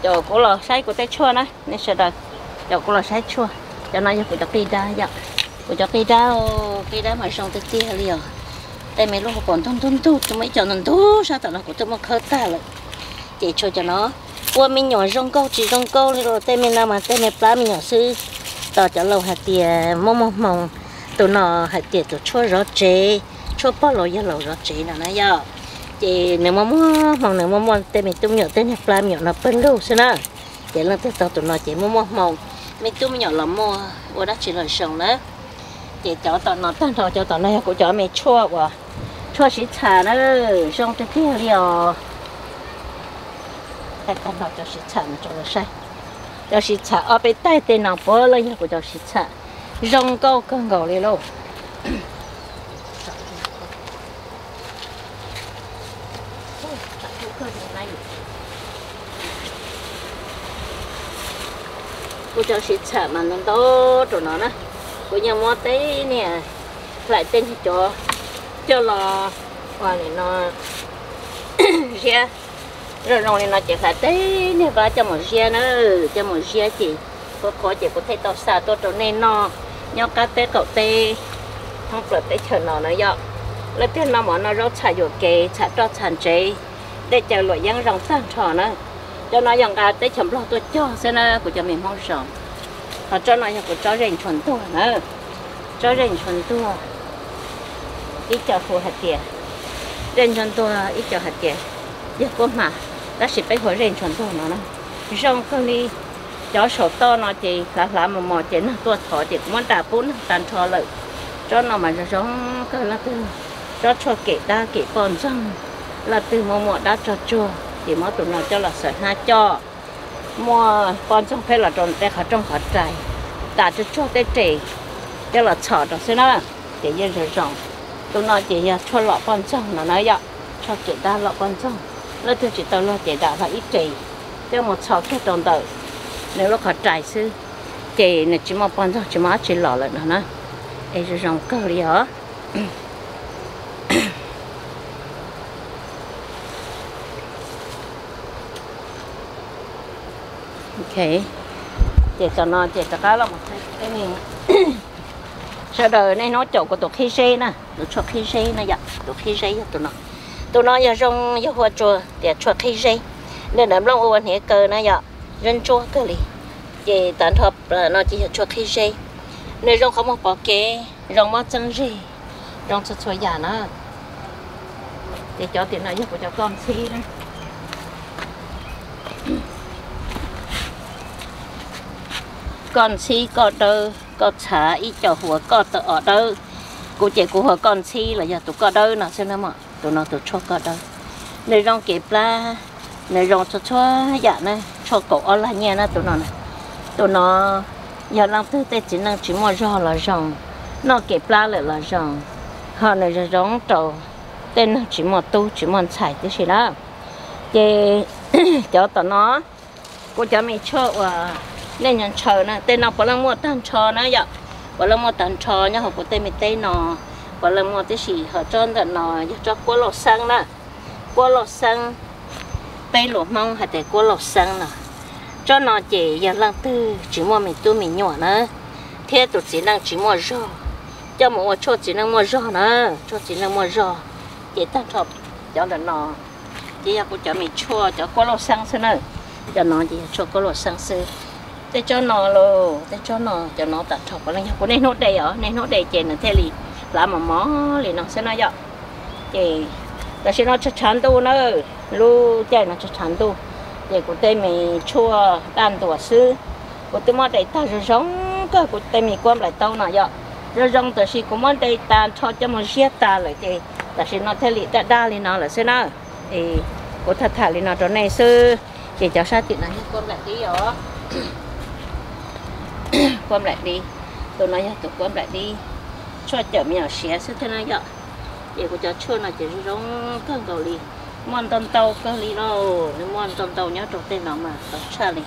Cov kuv los saib kuv tej tshuaj na nej sawv daws, cov kuv los saib tshuaj, cov no yog kuv cov qij dab yom. Kuv cov qij dab, qij dab mas zoo tiag tiag li os. Tej me lub hauv paus ntug ntug ntug, twb muaj ib co ntug ntug sab tom no kuv twb muab khawb tag lawm. Ces tshuav cov no, ua me nyuam zoo nkauj tsis zoo nkauj li los tej me no mas tej me plab me nyuam xwb. Tos cov laus hais tias muaj muaj hmoo, tus no hais tias tus tshuaj zov tsev, tshuaj pog laus yawg laus zov tsev no na yom. Ces nws muaj muaj hmoo nws muaj muaj tej me tub me nyuam tej niag plab me nyuam no pawg lug xwb na. Ces leej twg tau tus no ces muaj muaj hmoo, me tub me nyuam los muaj ua dab tsi los zoo na. Ces cov tom no tag nrho cov tom no yog kuv cov me tshuaj uas tshuaj siv txham na, zoo tiag tiag li os. Tag nrho cov siv txham no rau saib, cov siv txham ob peb taig tej no puav leej yog kuv cov siv txham, zoo nkauj kawg nkaus li lauj. Kuv cov siv txham mas ntau ntau rau no na. Kuv yeej muab tej niag hlais tej niag cov coj los ua li no ziab. Zoo zoo li no ces hlais tej niag plab coj mus ziab na, coj mus ziab ces qhuav qhuav ces kuv thiaj tau xa tuaj rau nej noj nyob qab teb qaum teb, thoob plaws teb chaws no na yom. Leej twg noj mov noj zaub txham yuam kev txham roj txham ntsev, dej cawv luam yeeb zoo tag nrho na. Cov no yog nqa teb chaws Nplog tuaj cog xwb na kuv cov me Hmoob zoo. Ho tsob no yog kuv tsob zej ntshua ntuag na, tsob zej ntshua ntuag. Ib co hu hais tias zej ntshua ntuag, ib co hais tias yawg kuab hma, tab sis peb hu zej ntshua ntuag no na. Zoo kawg li. Cov saum toj no ces hlav hlav mos mos ces neeg tuaj thov ces kuv muab da pub neeg tag nrho lawm. Tsob no mas zoo zoo kawg, leej twg tsob tshuaj kem dab kem poj ntxoog, leej twg muaj muaj dab tsog tsuag ces muab tus no coj los xaws hnab coj. Muaj poj ntxoog pheej los rau tej qhov rooj qhov rais, tas tsuag tsuag tej res coj los txhom rau xwb na, ces yeej zoo zoo. Tus no ces yog tshuaj lom poj ntxoog no na yom, tshuaj kem dab lom poj ntxoog. Leej twg tsis tau luag ces dam hlo ib res coj mus txhom kiag rau ntawm nws lub qhov rais xwb, ces nws tsis muaj poj ntxoog tsis muaj dab tsi los lawm no na. Es zoo zoo kawg li os. Ok, ces tam no ces rov qab los mus, sawv daws nej hnub caum kuv tus qhib zeb na, tus tshuaj qhib zeb na yom, tus qhib zeb yog tus no. Tus no yog zoo yog hu ua tshuaj tias tshuaj qhib zeb, nws ntawm nplooj ua hniav kaw na yom, zoo ntsuab kawg li. Ces tag nrho no ces yog tshuaj qhib zeb, nws zoo qhov muag pov kev, zoo mob txeeb zeg, zoo txhua txhua yam na. Ces cov tim no yog kuv cov koj ntxhib na. Koj ntxhib koj dawb koj txhav, ib co hu ua koj tawm os dawb. Kuv ces kuv hu ua koj ntxhib los yog tus koj dawb no xwb na mog. Tus no tus tshuaj koj dawb, nws zoo kev plab, nws zoo txhua txhua yam na, tshuaj kaum ob lag nyiaj na tus no. Tus no yog leej twg tej txiv neej tsis muaj zog los zoo, noj kev plab lawm los zoo, ho nws zoo zoo rau tej neeg tsis muaj tub tsis muaj ntxhais tib si na. Ces cov tom no kuv cov me tshuaj uas nej ntshaw na, tej no puav leej muaj tag nrho na yom, puav leej muaj tag nrho nyob hauv kuv tej me teb no, puav leej muaj tib si. Ho tsob ntawm no yog tsob kuab lauj xeeb na, kuab lauj xeeb, peb lus Hmoob hais tias kuab lauj xeeb no. Tsob no ces yog leej twg tsis muaj me tub me nyuam na, thiab tus txiv neej tsis muaj zog, coj mus ua tshuaj txiv neej muaj zog na, tshuaj txiv neej muaj zog. Ces tag nrho cov ntawm no ces yog kuv cov me tshuaj cov kuab lauj xeeb xwb na. Cov no ces yog tshuaj kuab lauj xeeb xwb. Tej tsob no los tej tsob no cov no tag nrho puav leej yog kuv niaj hnub de os, niaj hnub de ces nws thiaj li hlav mos mos li no xwb no yom. Ces tam sim no tshav tshav ntuj na, lub caij no tshav tshav ntuj, ces kuv tej me tshuaj daj ntuas xwb, kuv twb muab de tag zoo zoo kawg, kuv tej me kuab nplaim taub no yom, zoo zoo tab sis kuv muab de tag nrho coj mus ziab tag lawm ces tam sim no thiaj li daj daj li no lawm xwb na. Es kuv tham tham li no rau nej xwb. Ces cov sab tim no yog kuab nplaim dib os, kuab nplaim dib. Tus no yog tus kuab nplaim dib, tshuaj cawm me nyuam siav xwb thiab na yom. Ces kuv cov tshuaj no ces zoo zoo kawg nkaus li, muaj ntau ntau kawg li lauj, nws muaj ntau ntau nyob rau tej no mas tau tshaj li.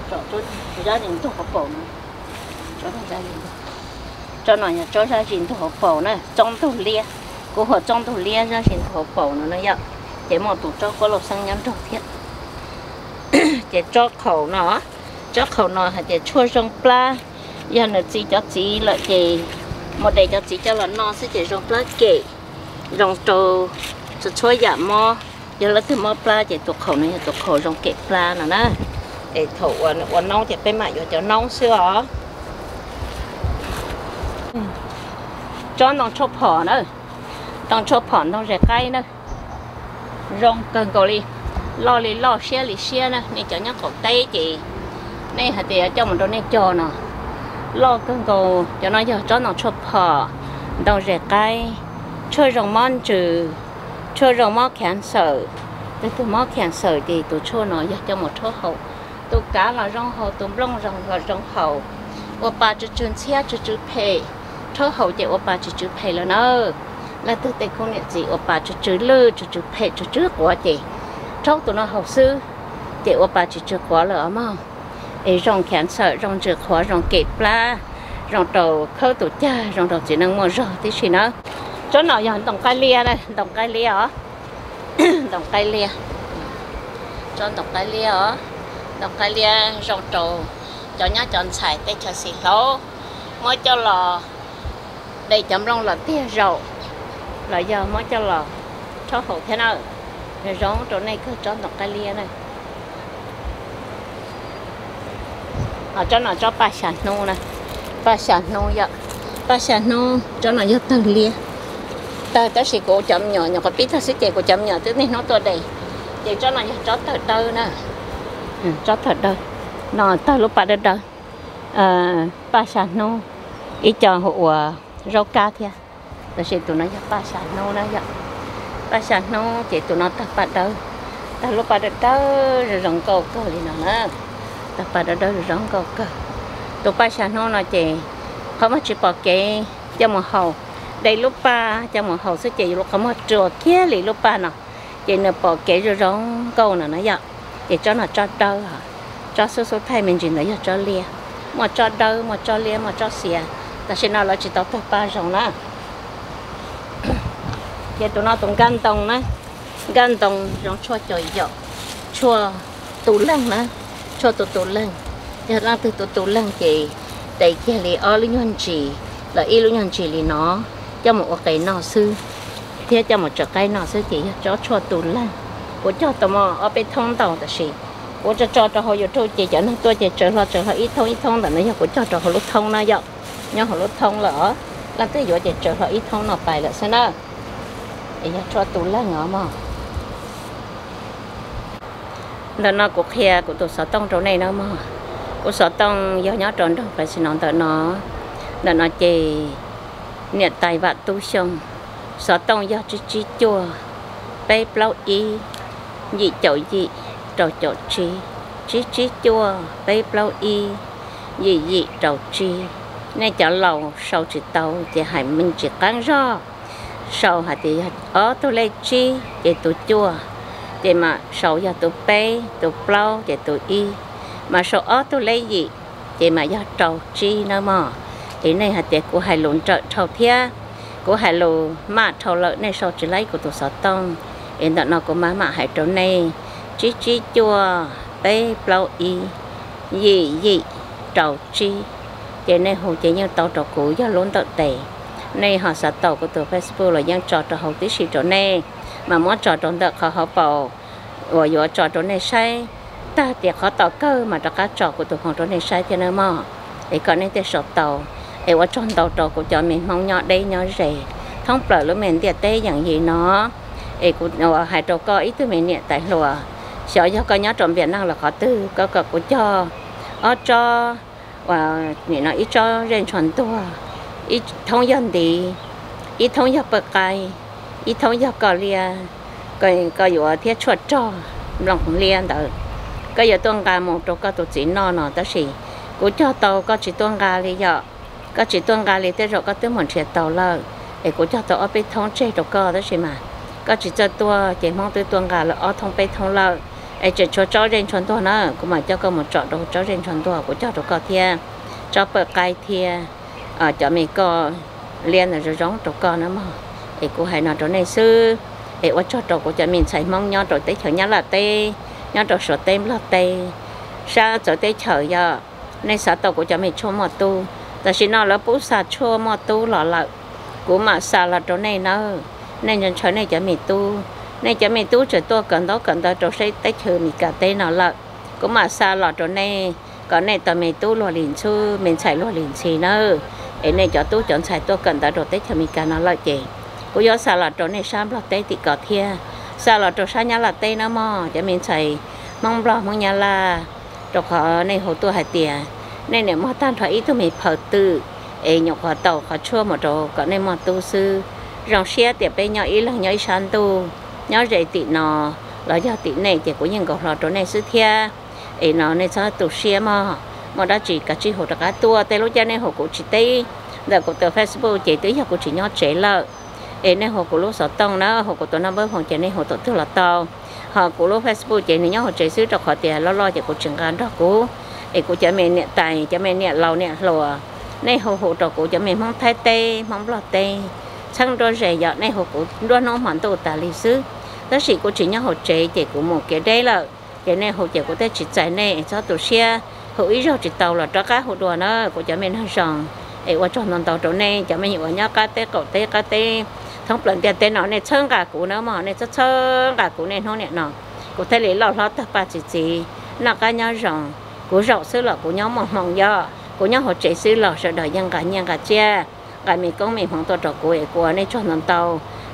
Tsom zab li ntug qhov paum no, tsom zab li ntug. Tsob no yog tsob zaj zis ntug hauv paus na, tsob ntug liab, kuv hu tsob ntug liab zaj zis ntug hauv paus no na yom. Ces muaj tus tsob kuab lauj xeeb nyob nraud thiab. Ces tsob qhaum no, tsob qhaum no hais tias tshuaj zoo plab, yog nws txi cov txiv lawm ces mus de cov txiv coj los no xwb ces zoo plab kem, zoo rau txhua txhua yam mob. Yog leej twg mob plab ces tus qhaum no yog tus qhaum zoo kem plab no na. Es thaum uas nws ua noob ces peb mam yuav cov noob xwb os. Tsob ntoo tshuaj phom na, ntoo tshuaj phom ntoo zes qaib na, zoo kawg nkaus li, loj li loj siab li siab na. Nej cov nyob qaum teb ces nej hais tias coj mus rau nej cog no, loj kawg nkaus. Cov no yog tsob ntoo tshuaj phom, ntoo zes qaib, tshuaj zoo mob ntsws, tshuaj zoo mob khav xawm. Leej twg mob khav xawm ces tus tshuaj no yog coj mus rhaub haus. Tus kav los zoo haus, tus nplooj los zoo haus, ua pa tsw tsw ntxhiab tsw tsw phem, rhaub haus ces ua pa tsw tsw phem lawm na. Leej twg tej khub niam txiv ua pa tsw tsw lwj tsw tsw phem tsw tsw quav ces rhaub tus no haus xwb, ces ua pa tsw tsw quav lawm os mog. Es zoo khav xawm, zoo ntsws qhuav, zoo kem plab, zoo rau khawb tus cag, zoo rau txiv neej muaj zog tib si na. Tsob no yog ntoo qaib liab, ntoo qaib liab os, ntoo qaib liab, tsob ntoo qaib liab os. Ntoo qaib liab zoo rau cov nyab cov ntxhais teb chaws xis hlaub, muab coj los de cov nplooj los tiag zaum, los yog muab coj los rhaub haus thiab na. Zoo rau nej kawg tsob ntoo qaib liab na. Tsob no tsob paj xya hnub na, paj xya hnub yom, paj xya hnub. Tsob no yog tawg liab, tawg tab sis kuv cov me nyuam nyuam qhuav pib tawg xwb ces kuv cov me nyuam twb niaj hnub tuaj de. Ces tsob no yog tsob tawg dawb na, tsob tawg dawb, no tawg lub paj dawb dawb. Paj xya hnub, ib co hu ua zaub kab thiab, tab sis tus no yog paj xya hnub na yom. Paj xya hnub ces tus no tawg paj dawb, tawg lub paj dawb dawb zoo zoo nkauj kawg li no na. Tawg paj dawb dawb zoo zoo nkauj kawg. Tus paj xya hnub no ces qhov muag tsis pom kev coj mus haus, de lub paj coj mus haus xwb ces yus lub qhov muag rua kiag li lub paj no, ces nws pom kev zoo zoo nkauj no na yom. Ces tsob no tsob dawb, tsob xub xub thaij me ntsis ntawd yog tsob liab. Muaj tsob dawb, muaj tsob liab, muaj tsob xiav, tam sim no lawv tsis tau tawg paj zoo na. Ces tus no tus nkaj ntoo na, nkaj ntoo zoo tshuaj cos yaum, tshuaj tu leeg na, tshuaj tu tu leeg. Yog leej twg tu tu leeg ces tes kiag li ob lub nyuag ntsis los ib lub nyuag ntsis li no coj mus ua qe noj xwb, thiab coj mus tsaws qaib noj xwb ces yog tsob tshuaj tu leeg. Kuv cog tau muaj ob peb thoob ntau tab sis kuv tso tso rau hauv YouTube ces cov neeg tuaj ces tsaws hlo tsaws hlo ib thoob ib thoob ntawm no yog kuv cog rau hauv lub thoob na yom. Nyob hauv lub thoob lawm os, leej twg yuav ces tsaws hlo ib thoob no pais lawm xwb na. Es yog tshuaj tu leeg os mog. Ntawm no kuv qhia kuv tus xov tooj rau nej na mog. Kuv xov tooj yog nyob rau nroog Fresno ntawm no. Ntawm no ces niam tais Vam Tub Xyooj, xov tooj yog tsib tsib cuaj peb plaub ib yim caum yim rau caum tsib, tsib tsib cuaj peb plaub ib yim yim rau tsib. Nej cov laus sau tsis tau ces hais me ntsis qeeb zog. Sau hais tias yog ob tug lej tsib ces tus cuaj, ces mam sau yog tus peb, tus plaub ces tus ib, mam sau ob tug lej yim, ces mam yog rau tsib nawb mog. Es nej hais tias kuv hais lus nrawm dhau thiab kuv hais lus maj dhau lawm nej sau tsis laib kuv tus xov tooj. Es ntawm no kuv mam mam hais rau nej, tsib tsib cuaj peb plaub ib yim yim rau tsib. Ces nej hu ces yeej tau rau kuv yog lub ntawm tes. Nej ho xav tau kuv tus Facebook los yeej tso rau hauv tib si rau nej, mas muab tso rau ntawm qhov hauv paus uas yuav tso rau nej saib. Tag tias qhov tom kawg mas rov qab tso kuv tus hmoov rau nej saib thiab nawb mog. Es kom nej thiaj sau tau. Es ua tsaug ntau rau kuv cov me Hmoob nyob deb nyob ze thoob plaws lub me ntiaj teb yeem yim no. Es kuv hais rau koj ib tug me niam tais hluas, xyov yog koj nyob rau Vietnam los qhov twg, koj kom kuv cog ob tsob, nim no ib tsob zej ntshua ntuag, ib thoob yog ntiv, ib thoob yog pawg qaib, ib thoob yog koj liab, koj yuav thiab tshuaj rog nplooj liab ntawd, koj yuav tuaj nqa mus rau koj tus txiv noj no tab sis kuv cog tau koj tsis tuaj nqa li yom. Koj tsis tuaj nqa li tej zaum koj twb mus nrhiav tau lawm. Es kuv cog tau ob peb thoob tseg rau koj tab sis mas koj tsis txawj tuaj ces Hmoob twb tuaj nqa lawm ob thoob peb thoob lawm. Es tseem tshuav tsob zej ntshua ntuag na, kuv mam coj koj mus tsom rau tsob zej ntshua ntuag kuv cog rau koj thiab, tsob pawg qaib thiab. cov me koj liab ntawd zoo zoo rau koj na mog. Es kuv hais no rau nej xwb, es ua tsaug rau kuv cov me ntxhais Hmoob nyob rau teb chaws Nyab Laj teb, nyob rau Suav teb Nplog teb, sab txawv teb chaws yog nej xav tau kuv cov me tshuaj muaj tub, tam sim no lawv pub xa tshuaj muaj tub los lawm, kuv mam xa los rau nej nawb. Nej ntshaw nej cov me tub, nej cov me tub tseem tuaj kawm ntaub kawm ntawv rau sab teb chaws Amelikas teb no lawm, kuv mam xa los rau nej kom nej tau me tub luag li ntxhub, me ntxhais luag li ntxhi nawb. Es nej cov tub cov ntxhais tuaj kawm ntawv rau teb chaws Amelikas no lawm ces kuv yuav xa los rau nej sab Nplog teb tim ko thiab, xa los rau sab Nyab Laj teb na mog, cov me ntxhais Hmoob Nplog Hmoob Nyab Laj, rau qhov nej hu tuaj hais tias nej niam muaj tag nrho ib tug me phaw twm, es nyuam qhuav tau qhov tshuaj mus rau kom nej muaj tub xwb. Zoo siab tias peb nyob ib leeg nyob ib sab ntuj, nyob ze tim no los yog tim nej ces kuv yeej nkaus hlo rau nej xwb thiab. Es no nej txhob tu siab mog, muaj dab tsi kav tsij hu rov qab tuaj, tej lub caij nej hu kuv tsis teb ntawm kuv tus Facebook ces twb yog kuv tsis nyob tsev lawm. Es nej hu kuv lub xov tooj na, hu kuv tus naj npawb foos ces nej hu thaum twg los tau. Ho kuv lub Facebook ces nws nyob hauv tsev xwb rau qhov tias loj loj ces kuv tsis nqa nrog kuv. Es kuv cov me niam tais, cov me niam laus niam hluas, nej hu hu rau kuv cov me Hmoob Thaib teb, Hmoob Nplog teb, txheeb nruab ze yog nej hu kuv nruab hnub hmo ntuj tas li xwb. Tab sis kuv tsis nyob hauv tsev ces kuv mus kev deb lawm, ces nej hu ces kuv thiaj tsis txais nej, txhob tu siab, hu ib zaug tsis tau los rov qab hu dua na kuv cov me neeg zoo. Es ua tsaug ntau ntau rau nej cov me nyuam uas nyob qab teb qaum teb qab teb thoob plaws ntiaj teb no, nej txhawb nqa kuv na mog, nej txhawb txhawb nqa kuv niaj hnub niam no, kuv thiaj li loj hlob tawg paj txi txiv, noj qab nyob zoo. Kuv zaum xwb los kuv nyob muaj hmoo yog, kuv nyob hauv tsev xwb los sawv daws yeej nqa nyiaj nqa txiaj, nqa me koob me hmoov tuaj rau kuv es kuv ua nej tsaug ntau ntau,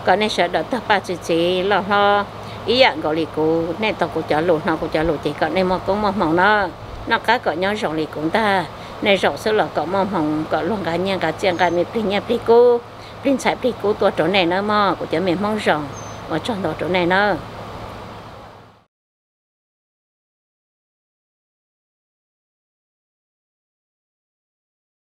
kom nej sawv daws tawg paj txi txiv loj hlob ib yam nkaus li kuv. Nej tau kuv cov lus, hnov kuv cov lus ces kom nej muaj koob muaj hmoov na, noj qab kom nyob zoo li kuv ntag. Nej zaum xwb los kom muaj hmoov, kom luag nqa nyiaj nqa txiaj, nqa me plig nyiaj plig kub, plig ntxhais plig kub tuaj rau nej nawb mog kuv cov me Hmoob zoo. Ua tsaug ntau rau nej nawb.